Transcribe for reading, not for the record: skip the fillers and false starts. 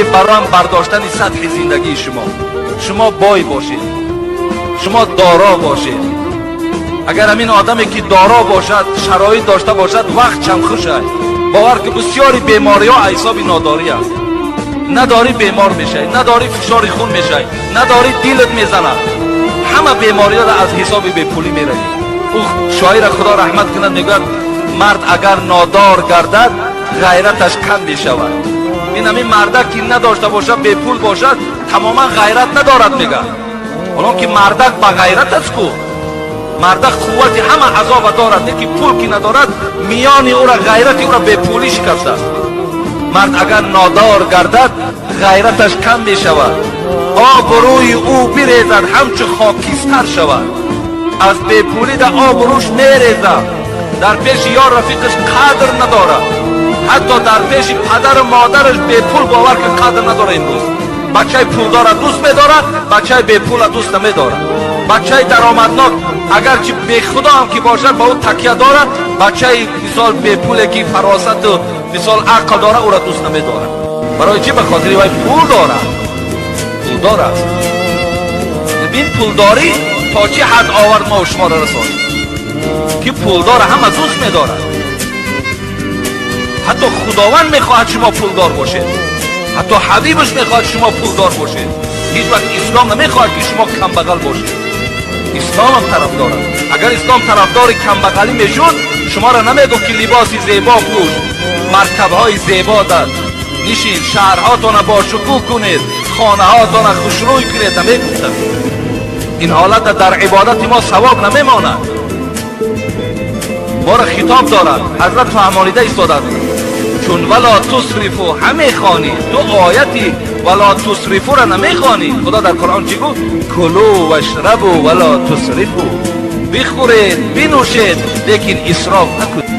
Барои баланд бардоштани сатҳи зиндагии шумо. Шумо бой бошед, шумо доро бошед. Агар ҳамин одаме ки доро бошад, шароит дошта бошад, вақт чанд хуш аст. Бовар ки, бисёри бемориҳо аз ҳисоби нодорӣ аст. Надорӣ, бемор мешавӣ, надорӣ, фишори хун мешавӣ, надорӣ, дилат мезанад. Ҳама бемориҳоро аз ҳисоби бепулӣ меравӣ. Ӯ шоира, Худо раҳмат кунад, мегӯяд: «Мард агар нодор гардад, ғайраташ кам мешавад». Ин ҳамин мардак ки надошта бошад, бепул бошад, тамоман ғайрат надорад, мегӯяд. Ҳолон ки мардак ба ғайрат аст ку, мардак қуввати ҳама азоба дорад, лекин пул ки надорад, миёни ӯра, ғайрати ӯра бепулӣ шикастааст. Мард агар нодор гардад, ғайраташ кам мешавад, обрӯи ӯ бирезад, ҳамчу хокистар шавад. Аз бепулӣ да обрӯш мерезад, дар пеши ёр рафиқаш қадр надорад, ҳатто дар пеши падару модараш бепул, бовар ки, қадр надорад. Имрӯз бачаи пулдора дӯст медорад, бачаи бепула дӯст намедорад. Бачаи даромаднок, агарчи бехудо ҳам ки бошад, ба ӯ такя дорад. Бачаи, мисол, бепуле ки фаросату, мисол, ақл дорад, ӯра дӯст намедорад. Барои чӣ? Ба хотири вай пул дорад, пулдор аст. Бин, пулдорӣ то чӣ ҳад овард, мо шуморо расонид, ки пулдора ҳама дӯст медорад. Ҳатто Худованд мехоҳад шумо пулдор бошед, ҳатто ҳабибаш мехоҳад шумо пулдор бошед. Ҳеҷ вақт Ислом намехоҳад, ки шумо камбағал бошед. Исломам тарафдор аст. Агар Ислом тарафдори камбағалӣ мешуд, шуморо намегуфт, ки либоси зебо пӯш, маркабҳои зебо дар нишин, шаҳрҳотона бошукӯҳ кунед, хонаҳотона хушрӯй кунед, намегуфтанд. Ин ҳолат дар ибодати мо савоб намемонад. Моро хитоб дорад, Ҳазрат фаҳмонида истодад. Чун «ولا تسرفوا» ҳамехонӣ, ту ояти «ولا تسرفوا» ра намехонӣ. Худо дар Қуръон чӣ гуфт? «كلوا واشربوا ولا تسرفوا». Бихӯред, бинӯшед, лекин исроф накунед.